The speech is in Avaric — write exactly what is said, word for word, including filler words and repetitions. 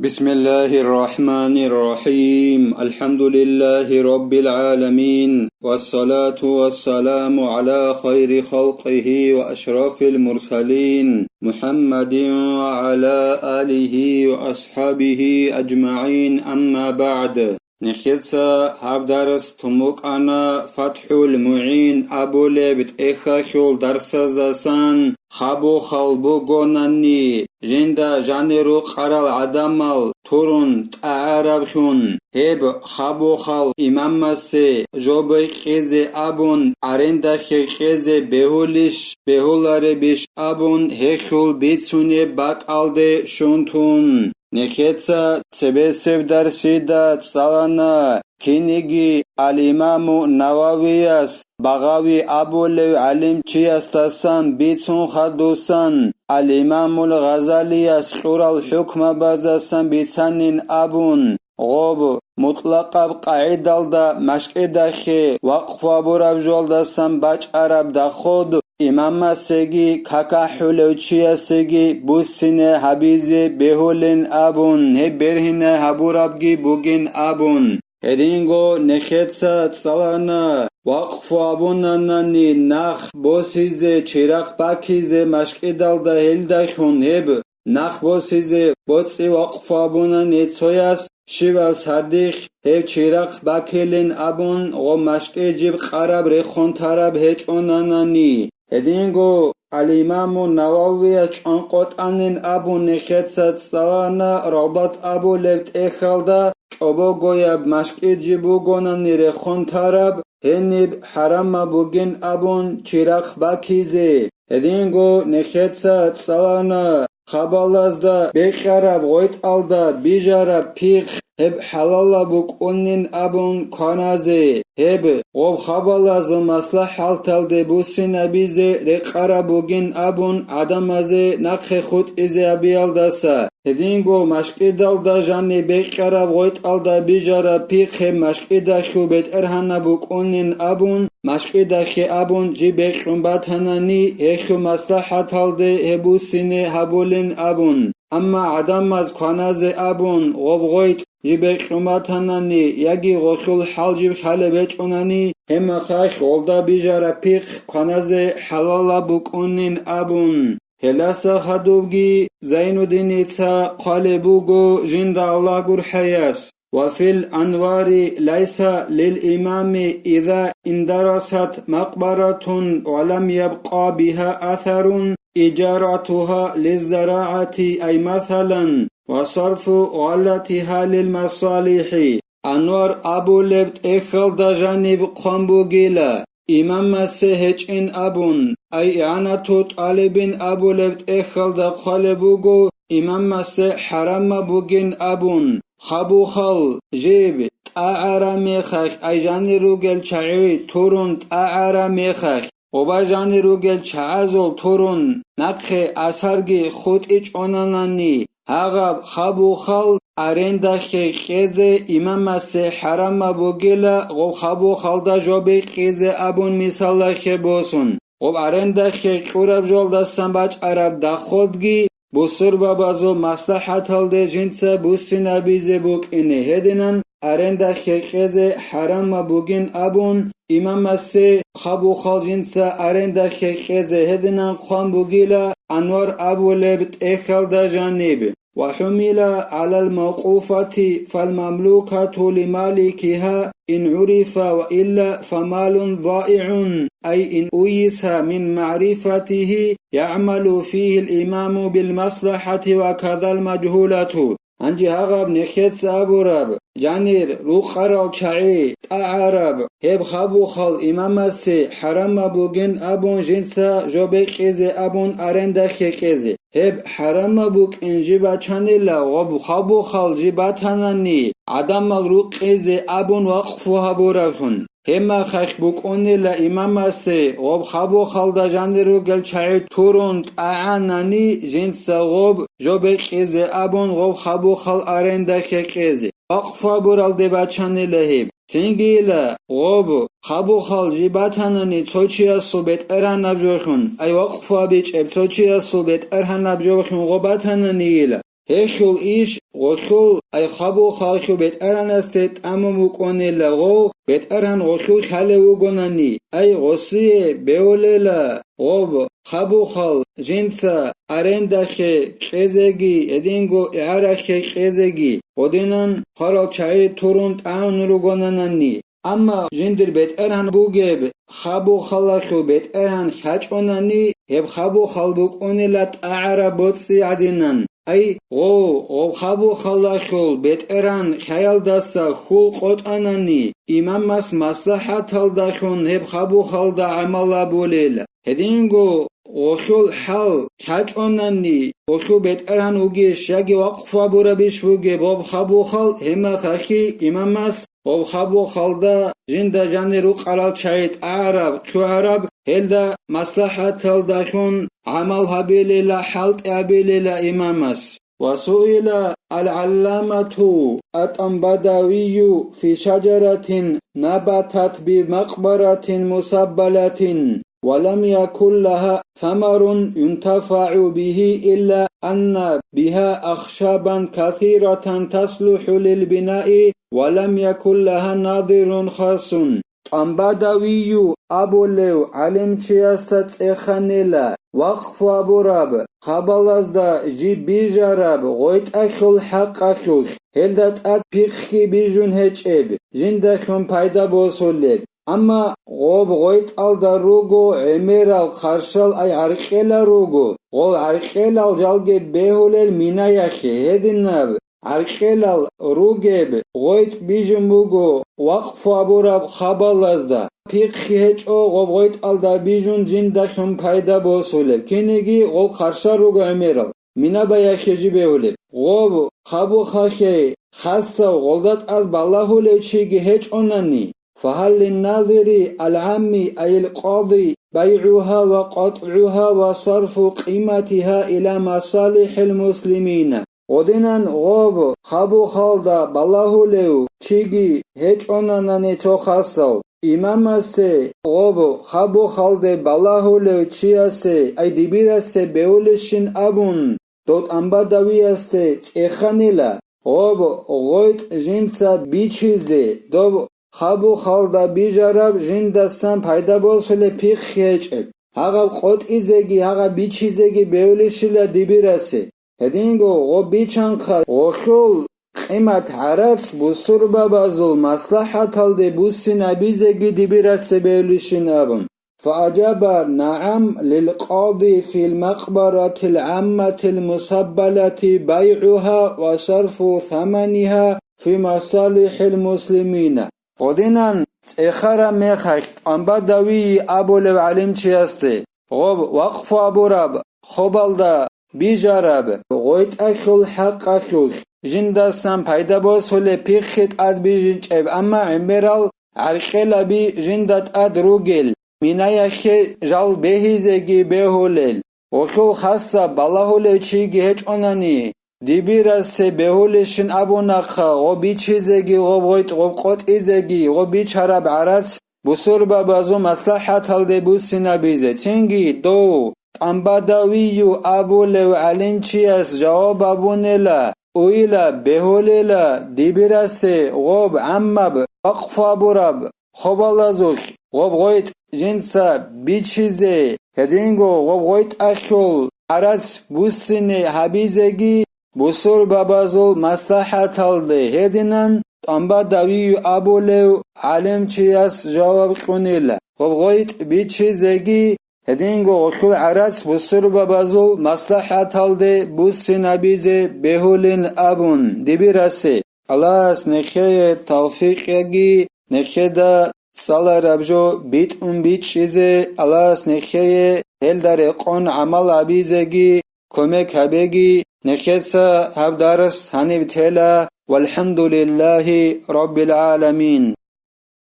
بسم الله الرحمن الرحيم. الحمد لله رب العالمين. والصلاة والسلام على خير خلقه وأشرف المرسلين محمد وعلى آله وأصحابه أجمعين. أما بعد. Нехеца гьаб дарс тумукъана ФатхӀул МугӀин абулеб тӀехьалъул дарсаздасан. Хабухал бугонани, жинда жаниру къарал гӀадамал турун тӀагӀараблъун, гьеб хабухал имамасе жо бекьизе абун, арендахъе кьезе бегьулищ, бегьуларебищ абун, гьелъул бицунеб бакӀалде щун тун. Нехеца цебесеб дарсида цӀалана киниги ал-Имаму Нававияс, Багъави абулев гӀалимчиясдасан бицун хадусан, ал-Имамул Гъазалияс кьурал хӀукмабазасан бицанин абун, гъоб мутӀлакъаб къагӀидалда машкӀидахъе вакъфу абураб жоялдасан бачӀараб доход имамасеги какахӀулев чиясеги буссине гьабизе бегьулин абун, гьеб бергьине гьабурабги бугин абун. Гьединго нехеца цӀалана, вакъфу абунанани нах босизе, чирахъ бакизе машкӀидалда гьелдалъун гьеб нах босизе боцӀи вакъфу абунани цояс, щибаб сардихъ гьев чирахъ бакилин абун, гъо машкӀи жиб къараб рехун тараб гьечӀонанани. Гьединго ал-Имаму Нававияс чӀванкъотӀанин абун нехеца цӀалана Равдат абулеб тӀехьалда, чӀобогояб машкӀи жиб бугонани рехун тараб, гьениб хӀарамаб бугин абун чирахъ бакизе. Гьединго нехеца цӀалана хабалазда бекьараб гъойтӀалда бижараб пихъ гьеб хӀалалаб букӀунин абун кваназе, гьеб гъоб хабалазул маслахӀаталде буссинабизе рекъараб бугин абун гӀадамазе нахъе хутӀизе гьабиялдаса. Гьединго машкӀидалда жаниб бекьараб гъойтӀалда бижараб пихъ гьеб машкӀидалъул бетӀергьанаб букӀунин абун, машкӀидахъе абун жиб бекьун батанани, гьелъул маслахӀаталде гьеб буссине гьабулин абун. Амма гӀадамаз кваназе абун, гъоб гъойтӀ жиб бекьун батанани яги гъолъул хӀал жиб лъалеб гьечӀонани, гьебмахалъ гъолда бижараб пихъ кваназе хӀалалаб букӀунин абун. Гьелдаса хадубги Зайнуддиница хъвалеб буго жинда Аллагь гурхӀаяс: «Ва фил анвари лайса лил имами иза индарасат макъбаратун ва лам ябкъа биха асарун ижаратуха лиззарагӀати, ай масалан, ва сарфу гъалатиха лил масалихӀи». Анвар абулеб тӀехьалда жаниб хъван бугила, имамасе гьечӀин абун, ай игӀанату тӀалибин абулеб тӀехьалда хъвалеб буго, имамасе хӀарамаб бугин абун, хабухал жиб тӀагӀара мехалъ, ай жанир ругел чагӀи турун тӀагӀара мехалъ, гъоба жанир ругел чагӀазул турун нахъе асарги хутӀичӀонанани, гьагъаб хабухал арендахъе кьезе имамасе хӀарамаб бугила, гъоб хабухалда жо бекьизе абун мисалалъе босун. Гъоб арендахъе кьураб жолдасан бачӀараб доходги бусурбабазул маслахӀаталде жинца буссинабизе букӀине гьединан, арендахъе кьезе хӀарамаб бугин абун, имамасе хабухал жинца арендахъе кьезе гьединан хъван бугила Анвар абулеб тӀехьалда жаниб. وحمل على الموقوفة فالمملوكة لمالكها إن عرف وإلا فمال ضائع، أي إن أيس من معرفته يعمل فيه الإمام بالمصلحة وكذا المجهولة. Гьанже гьагъаб нехеца абураб, жанир рукъарал чагӀи тӀагӀараб, гьеб хабухал имамасе хӀарамаб бугин абун жинца жо бекьизе абун арендахъе кьезе. Гьеб хӀарамаб букӀин жиб бачанила, гъоб хабухал жиб батанани, гӀадамал рукъизе абун вакъфу гьабураблъун. Гьебмахалъ букӀунила имамасе гъоб хабухалда жанир ругел чагӀи турун тӀагӀанани, жинца гъоб жо бекьизе абун гъоб хабухал арендахъе кьезе. Вакъфу гьабуралде бачанила гьеб. Цингила гъоб хабухал жиб батанани цо чиясул бетӀергьанаб жолъун, ай вакъфу гьабичӀеб цо чиясул бетӀергьанаб жолъун гъоб батананийила, Гьелъул иш гъолъул, ай хабухалъул бетӀергьанасде тӀамун букӀунила, гъов бетӀергьан гъолъул хьалев вугонани, ай гъосие бевулела, гъоб хабухал жинца арендахъе кьезеги, гьединго игӀарахъе кьезеги, гъодинан хварал чагӀи турун тӀагӀун ругонанани. Амма жиндир бетӀергьан бугеб хабухалалъул бетӀергьан хьачӀонани, гьеб хабухал букӀунила тӀагӀараб боцӀи гӀадинан. Ай, гъов, гъоб хабухалалъул бетӀергьан хьаялдаса хьул къотӀанани, имамас маслахӀаталдалъун гьеб хабухалда гӀамал гьабулел. Гьединго гъолъул хӀал хьачӀонани, гъолъул бетӀергьан вугищ яги вакъфу гьабурабищ бугеб гъоб хабухал, гьебмехалъги имамас гъоб хабухалда жинда жанир рукъарал чагӀи тӀагӀараб, лъугӀараб, гьелда маслахӀаталдалъун гӀамал гьабилила, хӀалтӀи гьабилила имамас. وسئل العلامة الطنبداوي في شجرة نبتت بمقبرة مسبلة ولم يكن لها ثمر ينتفع به إلا أن بها أخشابا كثيرة تصلح للبناء ولم يكن لها ناظر خاص. ТӀамбадавию абулев гӀалимчиясда цӀеханила, вакъфу гьабураб хабалазда жиб бижараб гъойтӀалъул хӀакъалъулъ, гьелда тӀад пихъги бижун гьечӀеб, жиндалъун пайда босулеб. Амма гъоб гъойтӀалда руго гӀемерал хъаршал, ай гӀаркьелал руго, гъол гӀаркьелал жалги бегьулел минаялъе гьединаб гӀаркьелал ругеб гъойтӀ бижун буго вакъфу гьабураб хабалазда. Пихъги гьечӀо гъоб гъойтӀалда бижун жиндалъун пайда босулеб, кинеги гъол хъаршал руго гӀемерал, минабаялъе жиб бегьулеб. Гъоб хабухалъе хасав гъолда тӀад балагьулев чиги гьечӀонани, فهل للناظر العام أي القاضي بيعها وقطعها وصرف قيمتها إلى مصالح المسلمين؟ Гъодинан гъоб хабухалда балагьулев чиги гьечӀонанани цо хасав, имамасе, гъоб хабухалде балагьулев чиясе, ай дибирасе бевулищин абун, дов тӀамбадавиясде цӀеханила, гъоб гъойтӀ жинца бичизе, дов хабухалда бижараб жиндасан пайда босулеб пихъ гьечӀеб, гьагъаб къотӀизеги, гьагъаб бичизеги бевлищила дибирасе. Гьединго гъоб бичанхъа гъолъул къимат гӀарац бусурбабазул маслахӀаталде буссинабизеги дибирасе бевлищин абун. فأجاب نعم للقاضي في المقبرة العامة المسبلة بيعها وصرف ثمنها في مصالح المسلمين. Гъодинан цӀехараб мехалъ тӀамбадавии абулев гӀалимчиясде, гъоб вакъфу абураб хабалда бижараб гъойтӀалъул хӀакъалъулъ жиндасан пайда босулеб пихъи тӀад бижинчӀеб, амма гӀемерал гӀаркьелаби жинда тӀад ругел, минаялъе жал бегьизеги бегьулел. Гъолъул хасаб балагьулев чиги гьечӀонани, дибирасе бегьулищин абунахъа, гъоб бичизеги, гъоб гъойтӀ гъоб къотӀизеги, гъоб бичараб гӀарац бусурбабазул маслахӀаталде буссинабизе. Цинги дов тӀамбадавию абулев гӀалимчияс жаваб абунела, уйла, бегьулела дибирасе гъоб гӀаммаб вакъфу абураб хабалазулъ гъоб гъойтӀ жинца бичизе, гьединго гъоб гъойтӀалъул гӀарац буссине гьабизеги бусурбабазул маслахӀаталде. Гьединан тӀамбадавию абулев гӀалимчияс жаваб кьунила, гъоб гъойтӀ бичизеги, гьединго гъолъул гӀарац бусурбабазул маслахӀаталде буссинабизе бегьулин абун дибирасе. Аллагьас нехее тавфикъ яги, нехеда цӀалараб жо битӀун бичӀчӀизе, Аллагьас нехее гьелда рекъон гӀамал гьабизеги кумек гьабеги. Нехеца гьаб дарс гьаниб тела. ВалхӀамдулиллагьи раббил гӀаламин.